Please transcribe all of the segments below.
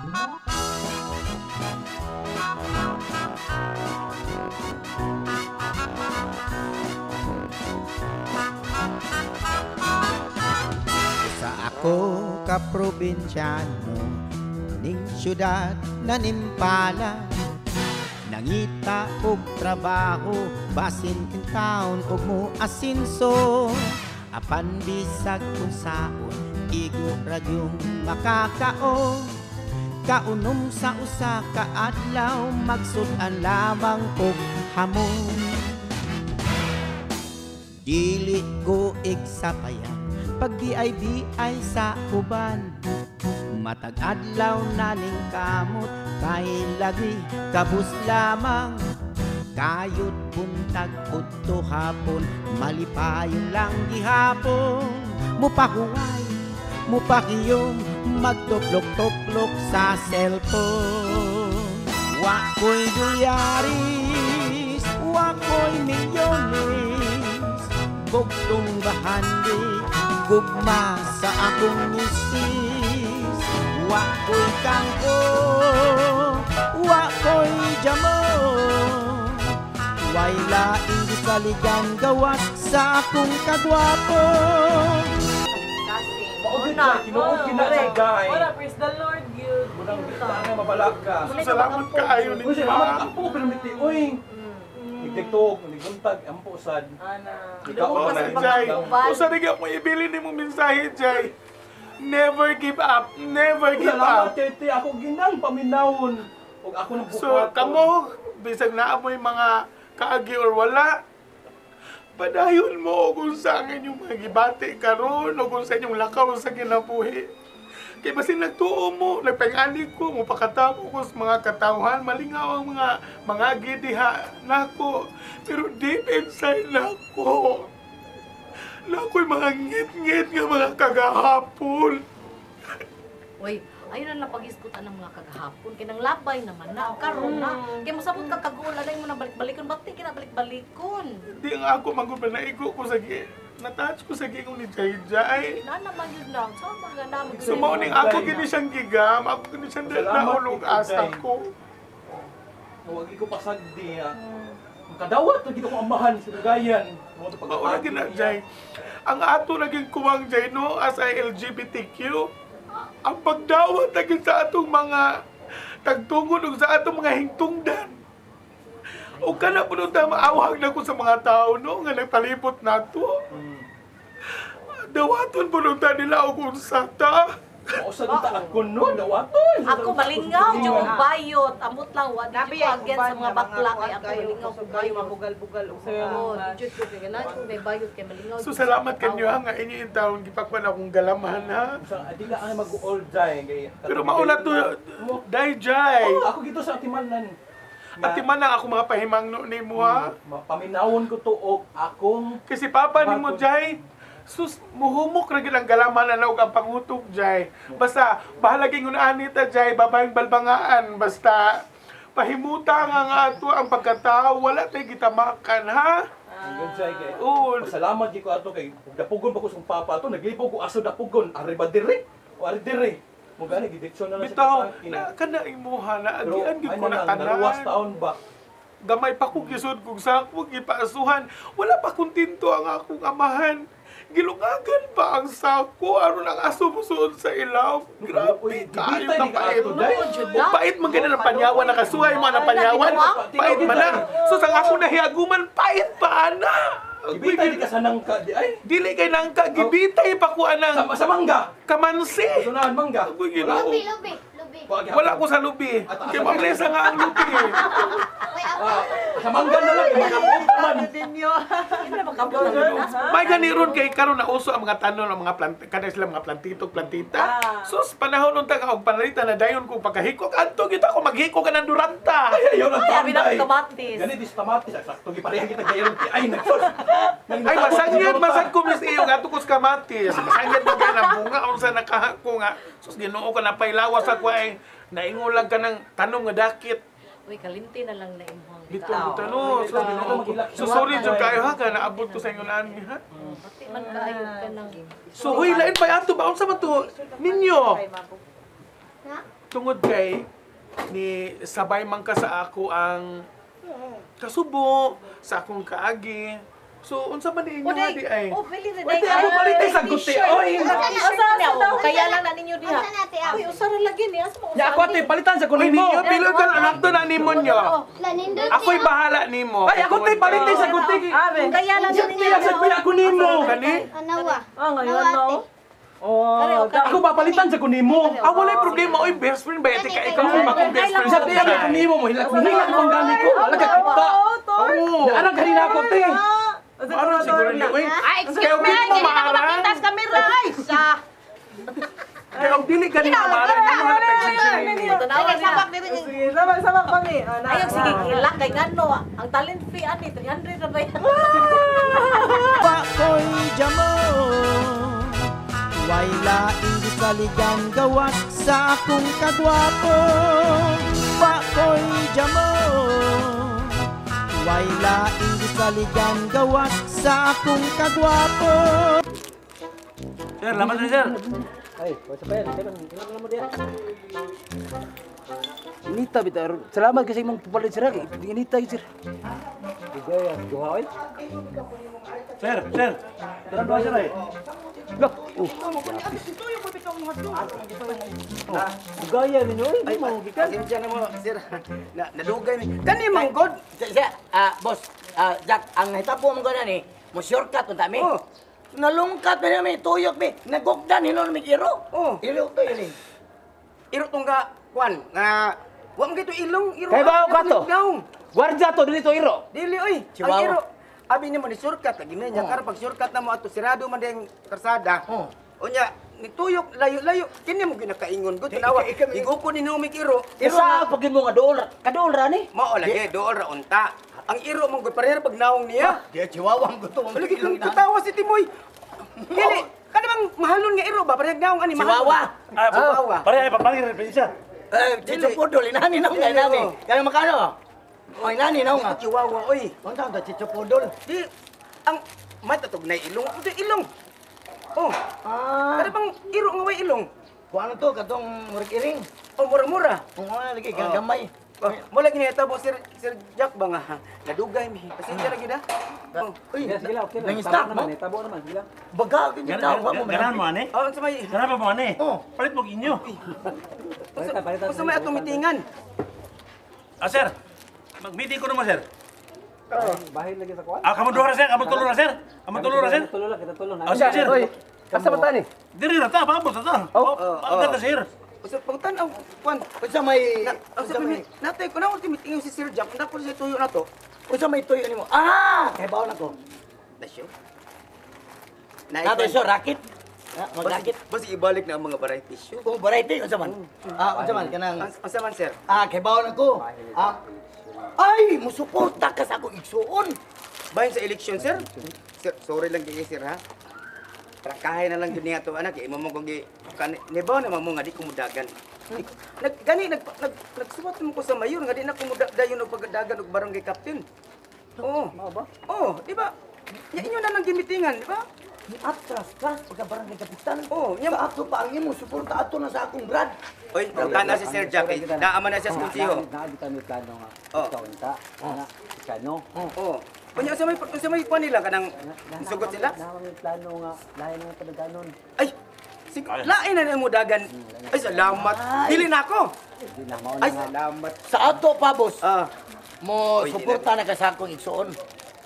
Sa ako ka probinsyano ning syudad na nimpala, nangita og trabaho basin kintaon og mo asinso, apan bisag unsaon igo ra gyung makakaon, kaunom sa usa ka adlaw magsud-an lamang og hamon. Dili ko igsapayan pag BIBI sa uban, matag adlaw naning kamot kay lagi kabus lamang, kayod buntag udto hapon malipayon lang gihapon, mupahuway mupakiyom magtuplok-tuplok sa cellphone. Wa ko'y dolyaris, wa ko'y milyones, bugtong bahandi gugma sa akong misis. Wa ko'y kangko, wa ko'y jamon, way laing gisaligan gawas sa akong kagwapo. Una, Tinuod gina sa guy. Wala, praise the Lord, yun. Unang bita nga mabalak ka. Salamat kaayo ninyo. Salamat ampo pero miti oy. Nigtigtog, niguntag, ampo sad. Ana. Ikaw na, Jai. Usa na gyud akong ibili nimo mensahe, Jai. Never give up, never give Salamat up. kay te ako ginang paminawon ug ako nang So kamo bisag naa mo'y mga kaagi or wala, padayon mo kung sa ang inyong mga gibati karon o kung sa inyong lakaw sa kinabuhi. Kay basin nagtuo mo, nagpangani ko, mupakatao ko sa mga katawhan, malingaw ang mga gidiha nako. Pero deep inside nako, nako'y mga ngit-ngit nga mga kagahapon. Uy, ayun na napag-iskutan ng mga kagahapon. Kay nang labay naman na, karon na. Kay mosabot ka kagula na mo na balik-balikon. Ba't di kinabalik-balikon? Di nga ako magubal na igo ko sa natouch ko sa gigong ni Jai Jai. Na naman yun na. So, mga naman. So, mauning ako gini siyang gigam. Ako gini siyang naulog asa ko. Huwag ko pasagdi. Ang kadawat, lagi ko amahan sa Cagayan. Mauna gina, Jai. Ang ato naging kuwang, Jai, no? As a LGBTQ, ang pagdawat naging sa atong mga tagtungon ug sa atong mga hingtungdan. O kana po nung tama, awag na ko sa mga tao, no? Nga nagpalibot na to. Dawaton po nung ta nila o kung sata. O sa ta ako, no? Dawaton! Ako malingaw, yung bayot. Amot lang, wag di ko against sa mga bakla. Kaya ako malingaw ko bayot. Mabugal-bugal. Oo, di ko kaya na may bayot kay malingaw. So salamat kanyo ha, nga inyo yung taon gipakwan akong galamahan ha. Di lang ay mag-old jay. Pero mauna to, day jay. Ako gito sa atimanan. Atiman na ako mga pahimangno ni mo ha. Paminawon ko to og akong... Kasi papa ni mo jay, sus, muhumok ra gyud ang galaman na og ang pangutog jay. Basta bahalaging unaan nita jay, babayng balbangaan, basta pahimuta nga nga ato ang pagkatao, wala tay gitamakan ha. Ang jay kay. Oo. Pasalamat gyud ko ato kay ug dapugon pa ko sa papa ato, naglibog ko aso dapugon, ari ba diri? O ari diri. Mo gani gidiksyon na lang sa Bitaw, na kana imuha na agian gyud ko na tanan. Naluwas taon ba? Gamay pa ko gisud kog sako gipaasuhan. Wala pa kontento ang akong amahan. Gilungagan pa ang sako aron ang aso musuod sa ilaw. Grabe kaayo ka pait. Pait man gani ang panyawan nakasuhay mo ang panyawan. Pait man na. So sa ako nahiaguman pait pa ana. Gibitay di ka sa nangka di ay. Dili kay nangka gibitay pa ko anang sa mangga. Kamansi. Sunahan mangga. Lubi, lubi, lubi. Wala ko sa lubi. Kay mablesa nga ang lubi. Sa mangga na lang man. May ganiron kay karon na uso ang mga tanon ang mga plant kada sila mga plantito plantita. Sus panahon unta ka og panalita na dayon kong pagkahikog adto gyud ako maghikog ka ng duranta. Ay ayaw lang Ay, abi kamatis. Gani dis kamatis sakto gipareha kita gayon ay nagsos. Ay masangyad masag ko mis iyo ato ko sa kamatis. Masangyad ba kay ang bunga unsa nakahako nga. Sus Ginoo ka napaylawas ako ay naingulag ka ng tanong nga dakit. Uy, kalimti na lang na imuhang Dito, dito, no. So, so sorry, jud kayo ha, ka naabot ko sa inyo naan ha. Pati man kaayo ka ng... So, huy, lain pa ato ba? Unsa man to? Ninyo? Ha? Tungod kay ni sabay man ka sa ako ang kasubo, sa akong kaagi. So, unsa man ninyo nga di ay? Oh, pili rin. Uy, di ako palitay sa guti, oy. Usa sa kaya lang na ninyo diha. Unsa na, te, ah? Uy, usa ra lagi ni asa mo. Ya ako ate, palitan sa Uy, kunin mo. ninyo, pilo ka anak to na nimo nyo. Lanindot Ako'y bahala nimo. Ay, ako te, palitan sa guti. Kaya lang na ninyo. Tiyak sa kuya ako nimo. Kani? Anawa. Ah, ngayon, Nawa, no? ate. Oh, Ako ba palitan sa kunin mo? Ah, walay problema. Oy, best friend ba? Ate ka, ikaw kung akong best friend. Sa tiyak ako nimo mo, hilak hilak ko ang gamit ko. Wala ka kita. Oo. Arang kanina ako te. Maarang siguro ni. Uy, Ay, excuse kaya me, dili mo hindi na ako maarang. makita sa kamera. Ay, sa. Kaya og dili ka nimo maarang, hindi mo na pag-sensya. Tanawa niya. Sige, sabak kami. Ah, na, Ayaw, na. sige, kilak kay ngano. Ang talent fee ani 300 na ba yan? Pakoy jamo. Way laing gisaligan gawas sa akong kagwapo. Pakoy jamo. Way laing gisaligan gawas sa akong kagwapo. Sir, laman na sir. Ay, what's up yan? Ilan mo diya? Inita bitaw. Salamat kasi imong papalit sir. Inita yun, sir. Bigay duha oy. Sir, sir. Tara duha sir ay. Look. Oh. Bugaya ninyo oy, di mo gikan. Pasensya na mo, sir. Na, nadugay mi. Kani man god. Sa, boss, Jack, ang hitabo mo gana ni, mo shortcut unta mi. Oh. Nalungkat na mi, tuyok mi, nagugdan hinon mi iro. Oh. Iro to yun eh. Iro tong ga kwan nga wa man gito ilong iro. Kay bawo ka to? Naong. Gwardiya to dili to iro. Dili oy. Ang Chihuahua. iro. Abi nimo ni shortcut lagi niya karon pag shortcut na mo ato sirado man ding karsada. Oh. Unya nituyok layo-layo kini mo ginakaingon gud tanawa. Iguko ni numig iro. Iro sa pagin mo nga dool, kadool ra ni. Mao lagi dool ra unta. Ang iro mong gud pareha pag naong niya. Di chihuahua ang gusto mo. Lagi kang katawa si Timoy. Dili, kada bang mahalon nga iro ba parehag naong ani mahalon. Chihuahua. Ah, Chihuahua. Pare ay papangir referensya. Eh, chichupodol, inani na nga, inani. Kaya makano? O, inani na nga. Chihuahua oy. Unsa ang chichupodol? Di ang matatog na ilong. Ito ilong. Oh. Ah, Kada bang iro nga way ilong. kuano to katong murag iring. Oh, mura-mura. Kung ano lagi gamay. Oh, mo lagi nahitabo sir Sir Jack ba nga nadugay mi. Pasensya ra gyud ah. Oh. Uy, Sige, sige lang, okay lang. nangista Tabo mo? naman, eh, tabo naman, sige lang. Baga gyud tao mo. Ganahan mo ani? Oh, unsa may Ganahan pa mo ani? Oh. Palit mo inyo. Palitan, palitan. unsa may atong mitingan? Ah, sir. Mag-meeting ko naman, sir. Bahin lagi sa kuan. Ah, kamo duha ra sir, kamo tulo ra sir. Kamo tulo ra sir. Tulo lang, kita tulo na. Ah, sir, sir. Asa ba tani? Diri ra ta, paabot ta ta. Oh, oh. Sir. Unsa pangtan-aw kwan. Unsa may Na, unsa may natay ko na ultimate mitingan si Sir Jack. Unta ko sa tuyo na to. unsa may tuyo nimo? Ah, kay bawo na ko. Dasyo. Nato siya racket. Ah, Mag-racket. Basta ibalik na ang mga variety show. Oh, variety unsa man? Ah, unsa man kanang Unsa man sir? Ah, kay bawo na ko. Ah, ay, musuporta ka sa akong igsuon. Bahin sa election sir. Sir, sorry lang kay sir ha. Trakahay na lang gyud niya to anak, imo mo kung gi kan nibaw naman mo nga di ko mudagan. Nag gani nag nag nagsuwat mo ko sa mayor nga di na ko dayon og pagdagan og barangay captain. Oo. Mao ba? Oo, di ba? Nya inyo na lang gimitingan, di ba? Ni atras ka pagka barangay kapitan. Oo, nya Sa ato pa ang imong suporta ato na sa akong brad. Oy, tana si Sir Jack, eh. Naaman na siya sa konseho. Naa kita may plano nga. Oh. Ikaw unta. Na ikano. Oo. Unya unsa may kuan nila kanang sugot sila? Naa may plano nga lain nga padaganon. Ay, lain na mo dagan. Ay, salamat. Dili na ako. Di na mao na Ay, nga. salamat. Sa ato pa boss. Ah, Mo Oy, di suporta na ka sa akong igsuon.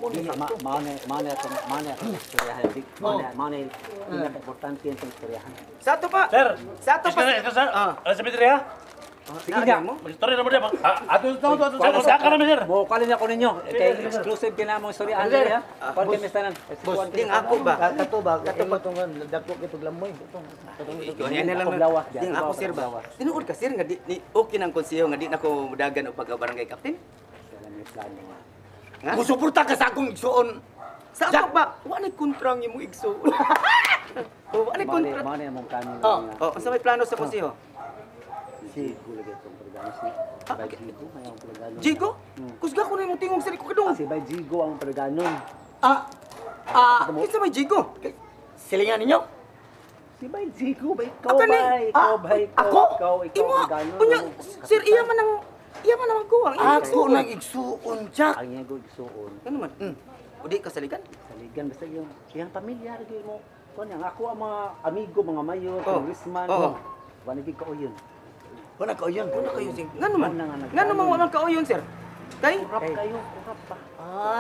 Di, mao na mao na atong mao na atong istoryahan. Di, mao na pinaka-importante atong istoryahan. sa ato pa. Sir. Sa ato pa. Sir, Ah. ah, sa diri ha. Sige nga. mo? Mag-istorya na mo diya. Ah, ato ato ato. Sir, ka naman sir. Mo kalin ako ninyo. Kay exclusive kina mong istoryahan diri ha. Kuan kami tanan. Boss, ding ako ba? Kato ba? Kato ba tong dako kitog lamoy? Ikaw yan na lang. Ako blawa. Ding ako sir ba? Tinuod ka sir nga di ni okay nang konseho nga di na ko mudagan og pagka barangay captain. Sila may plano nga. Nga? Mo suporta ka sa akong igsuon. Sa ato ba? Wa nay kontra ang imong igsuon. Oh, wa nay Mao na kontra. mao na among plano Oh. nga. Oh, unsa may plano sa konseho? Jigo lagi itong palagano si Bay Jigo may ang palagano. Jigo? Kusga ko na imong tingog sir ko kadung. Si Bay Jigo ang palagano. Ah, ah, Kinsa may Jigo? silingan ninyo? Si Bay Jigo ba ikaw ba? Ikaw ba? Ako? Ikaw Unya, sir, iya man ang kuwang. Ako nang igsuon, Jack. Ang iyang igsuon. Ano man? Udi ka saligan? Saligan basta yung iyang pamilya gyud mo. Kuan ang ako ang mga amigo, mga mayor, congressman. Wala gyud kauyon. Wala kauyon. Wala kayo sir. Ngano man? Ngano man wala kauyon, sir? Kay kurap kayo, kurap pa.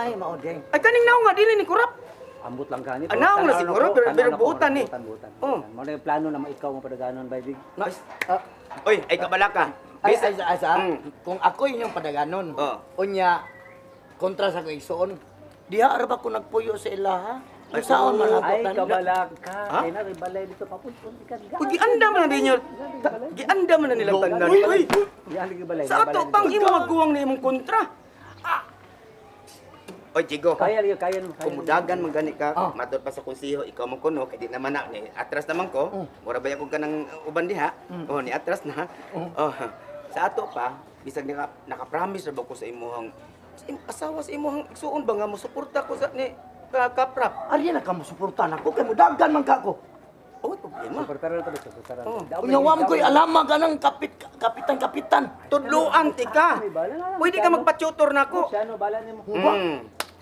Ay, mao ding. Ay kaning naong nga dili ni kurap. Ambot lang gani. Anaw na siguro pero buutan ni. Buutan. Mao na yung plano na maikaw mo padaganon bay big. Oy, ay kabalaka. Ay, ay, kung ako inyong padaganon. Unya kontra sa akong igsuon. Diha ra ba ko nagpuyo sa ilaha? Saon man ako ay kabalaka. Kay na balay dito papunton ka. Uy, gianda man na ninyo. Gianda man na nilang tanan. Uy, balay. Sa ato pang imo magkuwang na imong kontra. Oy, Jigo. Kaya kaya. Kumudagan man gani ka, matod pa sa konseho, ikaw man kuno, kay di naman na ni atras naman ko. Mura ba ko kanang uban diha? Oh, ni atras na. Oh. Sa ato pa, bisag naka-promise ra ba ko sa imong asawa sa imong igsuon ba nga mo suporta ko sa ni kaprap. Ari na ka mo suporta nako kay mudagan man ka ko. Oh, problema. Suportaran to, suportaran. Unya wa mo koy alama ganang kapitan-kapitan. Tudloan ti ka. Pwede ka magpa-tutor nako. Siano bala nimo.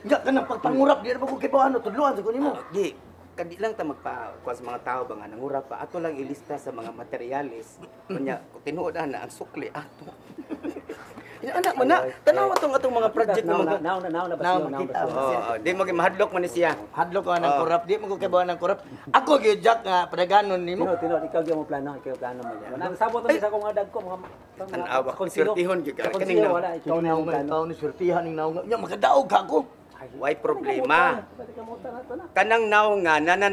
Nya kanang pagpangurap di ra ba ko kay ano tudloan sa nimo. Di, kadi lang ta magpa kuha sa mga tao ba nga nangurap pa ato lang ilista sa mga materyales. Unya tinuod ana ang sukli ato. Anak mo na, tanawa tong atong mga project na mga nauna. Oh, di mo mahadlok man ni siya. Hadlok ko nang korap, di mo ko kay ng korap. Ako gyud Jack nga padaganon nimo. Tino, ikaw gyud mo plano, ikaw plano mo. Nang sabot ni sa akong dagko mga tanawa. Surtihon gyud ka. Kaning wala ikaw na ang plano. Ikaw ni surtihan ning naong. Nya makadaog ka ako. Way problema. Kanang naong nga na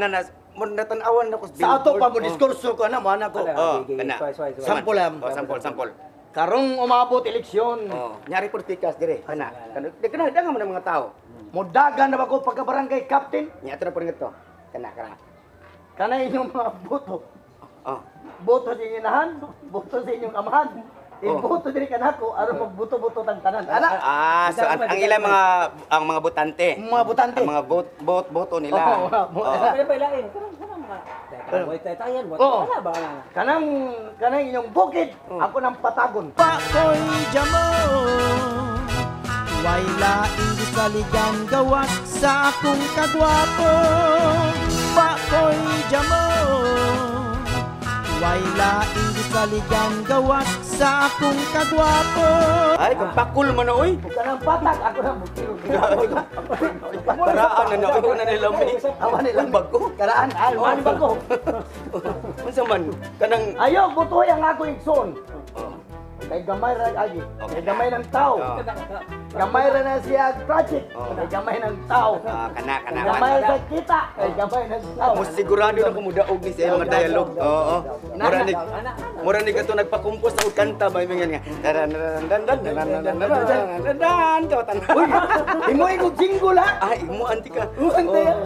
mo natanawan na ko sa ato pa mo diskurso ko ana mo ana ko. Oh, kana. Sampol. Oh, sampol. Karong umabot eleksyon. Oh, nyari politikas dire. Kana. Kana dagan man ang mga tao. Mudagan na ba ko pagka barangay captain? Nya ato na po ngadto. Kana kana. Kana inyong mga boto. Oh. Boto sa inyong inahan, boto sa inyong amahan. Iboto diri kanako aron magbuto-buto tang tanan. Ana. Ah, so ang ilang mga ang mga botante. Mga botante. Ang mga vote boto nila. Oh. Pwede pa ilain. Kanang mga Kanang kanang inyong bukid, ako nang patagon. Pakoy jamo, way laing gisaligan gawas sa akong kagwapo. Pakoy jamo, way laing gisaligan gawas sa akong kagwapo. Ay, kung pakul man na oy. Kanang patag ako nang bukid. Karaan na ako na nila may. Awa nila bago. Karaan, awa ni bago. Unsa man kanang ayo butoy ang ako igsoon. Kay gamay ra agi. Kay gamay ng tao. Gamay ra na siya project. Kay gamay ng tao. Kana kana. Gamay sa kita. Kay gamay ng tao. Mas sigurado na kumudaog ni siya mga dialogue. Oo. Mura ni kato nagpakumpos og kanta ba ingon nga. Dan dan dan dan dan dan dan kawatan. Uy, imo igog jingle ha. Ah, imo anti ka.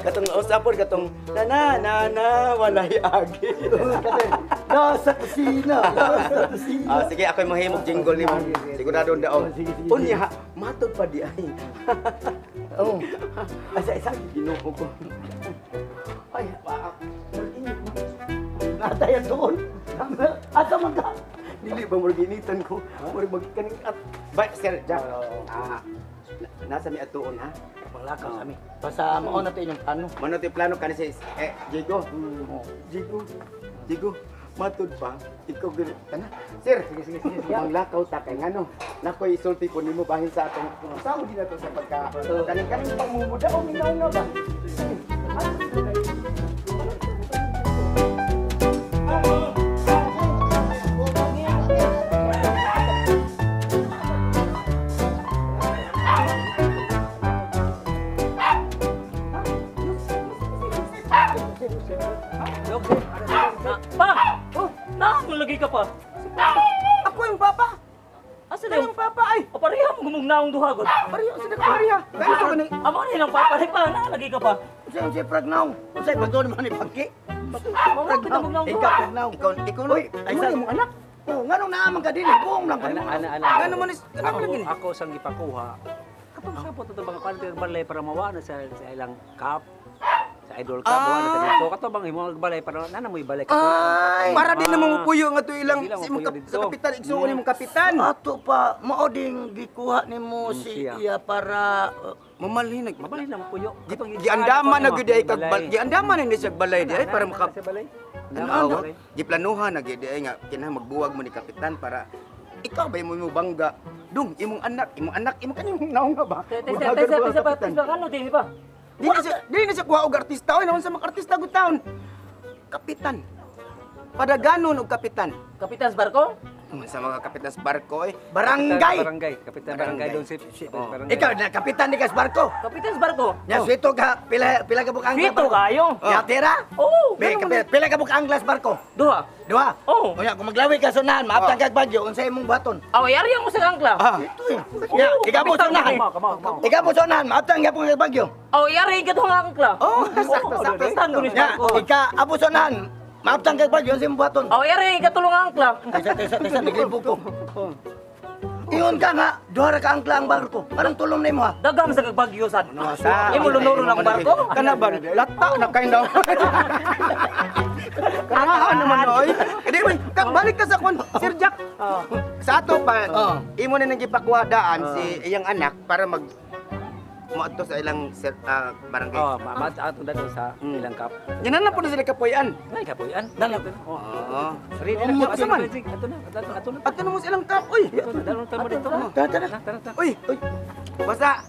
Katong usapon katong na na na walay agi. Nasa kusina. Nasa kusina. Ah, sige ako mahimog jingle nimo. Sigurado daog. Unya, matod pa di ay. Oh. Asa isa Ginoo ko. Ay, natayan doon. Asa man ka? Dili ba murag initan ko? Murag magkaning at ba sir Jack. Ah, nasa mi atuon ha. Panglakaw sa mi. Basta mao na to inyong plano. Mao na to plano kani si Jigo. Jigo. Jigo. Matud pa, ikaw gani kana. Sir, sige sige sige. Manglakaw ta kay ngano. Nakoy isulti po nimo bahin sa atong sao di na to sa pagka kaning kaning pangumuda o minaw na ba. Pa! Oh, lagi ka pa. Ako yung papa. Asa na yung papa ay? O pareha mo gumugnaong duha god. Pareha sa pareha. Gusto ka ni Amo ni lang papa ni pa na lagi ka pa. Unsay unsay pragnaw? Unsay pagdoon man ni pagki? Pragnaw. Ikaw pragnaw. Ikaw Oy, ay sa imong anak. Oh, nganong naaman ka dinhi? Buong lang Ana ana ana. Ngano man is ako, ako sang gipakuha. Kapag sabot ato mga kwan balay para mawa na sa ilang kap. Sa idol ka buwan na sa dito. Kato bang imong balay para nana mo balay ka. Para din na mamupuyo nga to ilang Di lang si imong mapuyo dito. sa kapitan igsuon imong kapitan. Ato pa, mao ding gikuha nimo si siya. iya para Mamalhin nag Mabalay na mapuyo. Giandaman na gyud ay kag giandaman na ni siya balay di ay para maka balay. Tanaw, giplanuhan na gyud ay nga kinahanglan magbuwag mo ni kapitan para ikaw ba imo bangga dong imong anak imong kanyang naong nga ba. Tesa, ano din ba? Di na siya kuha og artista oy naon sa mga artista gud taon. Kapitan. Padaganon og kapitan. Kapitan sa barko? Naman sa mga kapitan sa barko eh. Barangay. Barangay, kapitan barangay doon si barangay. Ikaw na kapitan ni kas barko. Kapitan sa barko? Nya swito ka pila ka buk angklas. Swito kayo. Ya tira? Oo. Pila ka buk angklas barko? Duha. Duha. Oo. Unya kung maglawi ka sunahan, maabtang kag bagyo unsa imong buhaton? Aw, yari ang usang angkla. Ito eh. Nya, ikaw mo sunahan. Ikaw mo sunahan, maabtang gyapon kag bagyo. Aw, yari ka duhang angkla. Oh, sakto, sakto. Kapitan ko ni Nya, barko. ika abo sunahan, maabtang kag bagyo unsa imong buhaton? Aw, yari ka tulong angkla. Tesa, naglibog ko. Ingon ka nga, duha ra ka angkla ang barko. Anong tulong na imo ha? Dagam sa kagbagyo sad. Sa Imo lunuro ng barko. Kana ba lata na kay daw. Kanahan naman oy. Di man balik ka sa kon Sir Jack. Sa ato pa imo na nang gipakuha daan si iyang anak para mag moadto sa ilang barangay. Oh, mamat ato dato sa ilang kap. Yan na po na sila kapuyan. Nay kapuyan. Dala. Oo. Ready na. Asa man? Ato na, ato na. Ato na mo sa ilang kap oy. Ato na, dalon ta mo dito. Tara, tara. Uy, uy. Basta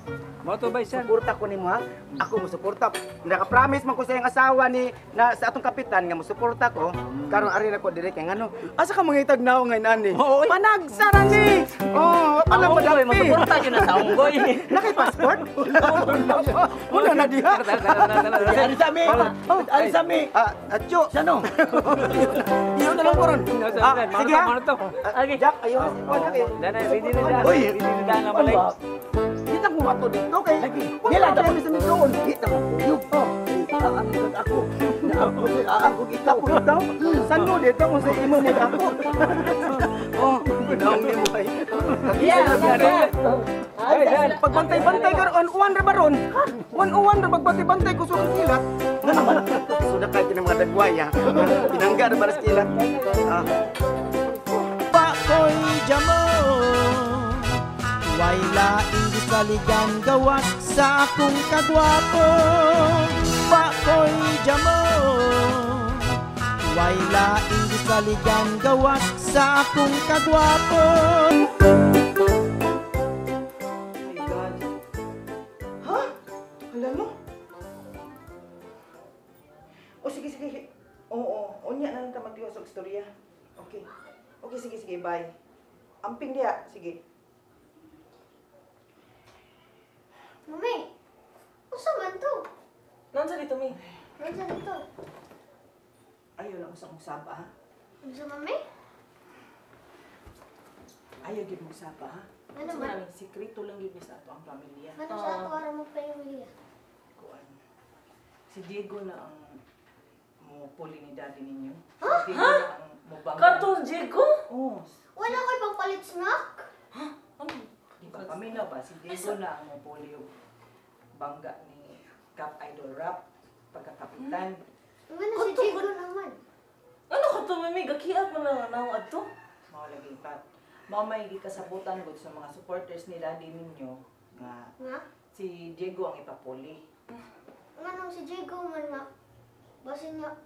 Mo to ba siya? Suporta ko nimo ha. Ako mo suporta. Naka-promise man ko sa iyang asawa ni na sa atong kapitan nga mo suporta ko. Karon ari na ko dire kay ngano. Asa ka mangitag naong ngayon ani? Panagsara ni. Oh, pala Ang unggoy, madampi. masuporta yun na sa unggoy. Nakay passport? Wala na diha. Ari sa mi. Ari sa mi. Atyo. Sano? Iyo na lang ko ron. Sige ha. Jack, ayo. Wala kayo. Dana, ready na daan. Uy. Ready na daan ang balay. Kita ko mato dito kay. Nila Wala sa doon. Kita mo. Yug. Ang ako. Ako ikaw. Ako daw. Sano dito kung sa imo mo ako. Oh, naong nimo ay. Yeah. Pagbantay-bantay ka ron, uwan ra ba ron? Uwan-uwan ra pagbantay-bantay ko sa kilat. Sudah kay kinang mga dagway ha. Pinangga ra para sa kilat. Pakoy jamo way laing gisaligan gawas sa akong kagwapo. Pakoy jamo way laing gisaligan gawas sa akong kagwapo. Oh my God. Ha? Hala no? O sige, sige. Oo, unya na lang ta magtiwas og istorya. Okay. Okay, sige, sige, bye. Amping diha, sige. Mami, usa man to? Nansa dito, mi? Nansa dito? Ayaw lang usang usaba, ha? Unsa, mami? Ayaw gyud mo usaba, ha? Ano man? Sikreto lang gyud ni sa ato ang pamilya. Ano sa ato ara mo pamilya? Kuan. Si Diego na ang mo puli ni daddy ninyo. Ha? Si Diego na ang mobangga. Katong Diego? Oo. Wala ko'y pangpalit snack? Ha? Ano? Di ba kami na ba? Si Diego na ang mopuli og bangga ni Cap Idol Rap pagkakapitan. Ano si Diego naman? Ano ka to, mami? Gakiat mo na nga adto? Mao lagi pat. Mao may gikasabutan gud sa mga supporters ni daddy ninyo nga Nga? si Diego ang ipapuli. Nganong si Diego man nga basin niya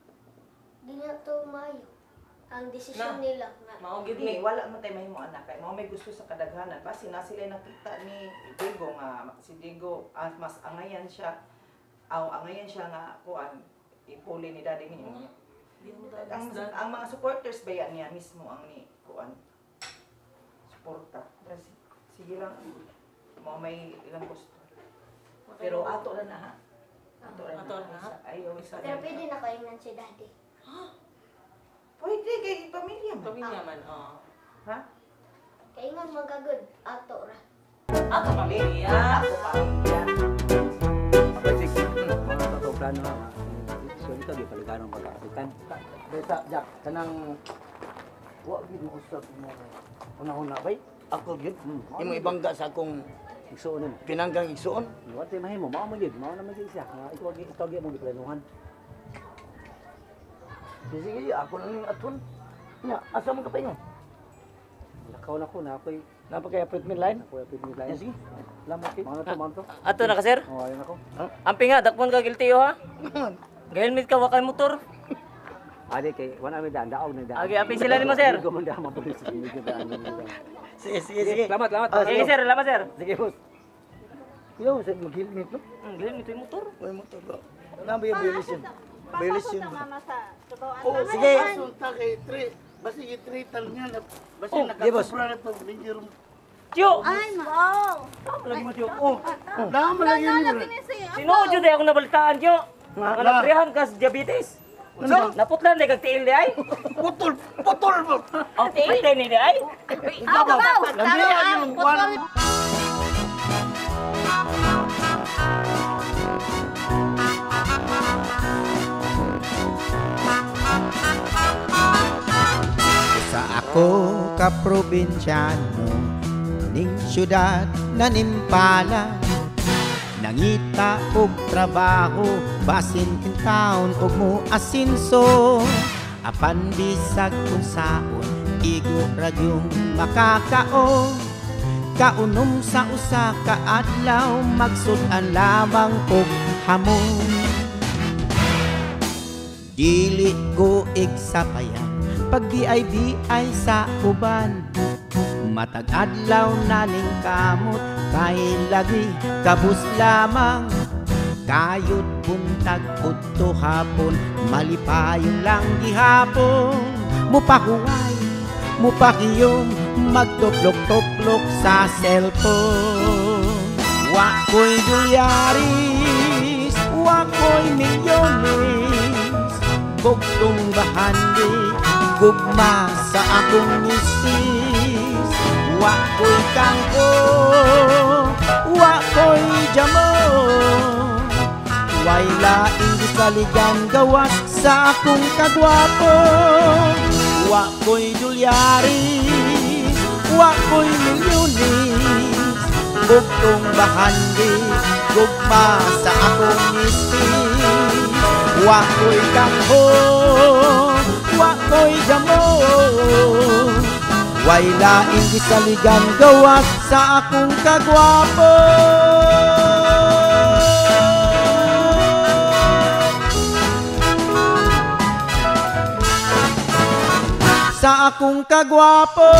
di niya to maayo ang desisyon Na. nila nga. Mao gyud Di, mi. wala man tay mahimo anak kay mao may gusto sa kadaghanan. Basi na sila nakita ni Diego nga si Diego mas angayan siya. Aw angayan siya nga kuan ipuli ni daddy ninyo. Ang mga supporters ba yan niya mismo ang ni kuan suporta. Sige lang mao may ilang gusto. Pero ato ra na ha. Ato ra na. Ayaw isa. Pero pwede na kayo si daddy. Pwede kay pamilya man. Pamilya man, oo. Ha? Kaingon magagod ato ra. Ato pamilya. Ako pamilya. Mga ato plano ha. So ito di paliganon pagkakapitan. Beta Jack, kanang wa gid mo usab mo. Una-una bay, ako gyud. Imo ibangga sa akong Igsuon nimo. Pinanggang igsuon. Wa tay mahimo, mao man gyud, mao na man gyud siya. Ikaw ikaw gyud mo giplanuhan. Sige, ako lang yung aton. Nya, asa man ka paingon? Lakaw na ko na ako'y Napa kay appointment line? Ako'y appointment line. Sige. Salamat kay. Mao to, mao to. Ato na ka, sir? Oh, ayun ako. Ampi nga, dakpon ka guilty ha. Gahelmet ka, wa kay motor. Adi kay wala mi daan daog na daan. Agi, apin sila nimo, sir. Medyo man daan mapulis. Medyo daan. Sige, sige, sige. Salamat, salamat. Sige, sir, salamat, sir. Sige, boss. Yo, sa mag-helmet no? Gahelmet yung motor. May motor ba? Ano ba yung violation? Violation. Oh, sige. Sulta kay Tri. Basi gitritan niya na basi Oh, di, boss. nakasubra na to medyo Tiyo! Ay, wow. Lagi mo, Tiyo. Oh. Dama lagi ni bro. Sinuod yun ako nabalitaan, Tiyo. Nga naprihan ka sa diabetes. Ano? Naputlan na kag tiil di ay. Putol, putol mo. Oh, tiil di ni di ay. Ikaw, lamia yung Putol. Sa ako ka probinsyano ning syudad na nimpala, nangita og trabaho basin in town og mo asinso, apan bisag kun saon igo ra gyung makakaon, kaunom sa usa ka adlaw magsud-an lamang og hamon. Dili ko igsapayan pag BIBI sa uban, matag adlaw na ning kamot kay lagi kabus lamang, kayod buntag udto hapon malipayon lang gihapon, mupahuway mupakiyom magtuplok-tuplok sa cellphone. Wa ko'y dolyaris, wa ko'y milyones, bugtong bahandi gugma sa akong misis. Wa ko'y kangko, wa ko'y jamon, way laing gisaligan gawas sa akong kagwapo. Wa ko'y dolyaris, wa ko'y milyones, bugtong bahandi gugma sa akong misis. Wa ko'y kangko, wa ko'y jamon, way laing gisaligan gawas sa akong kagwapo. Sa akong kagwapo.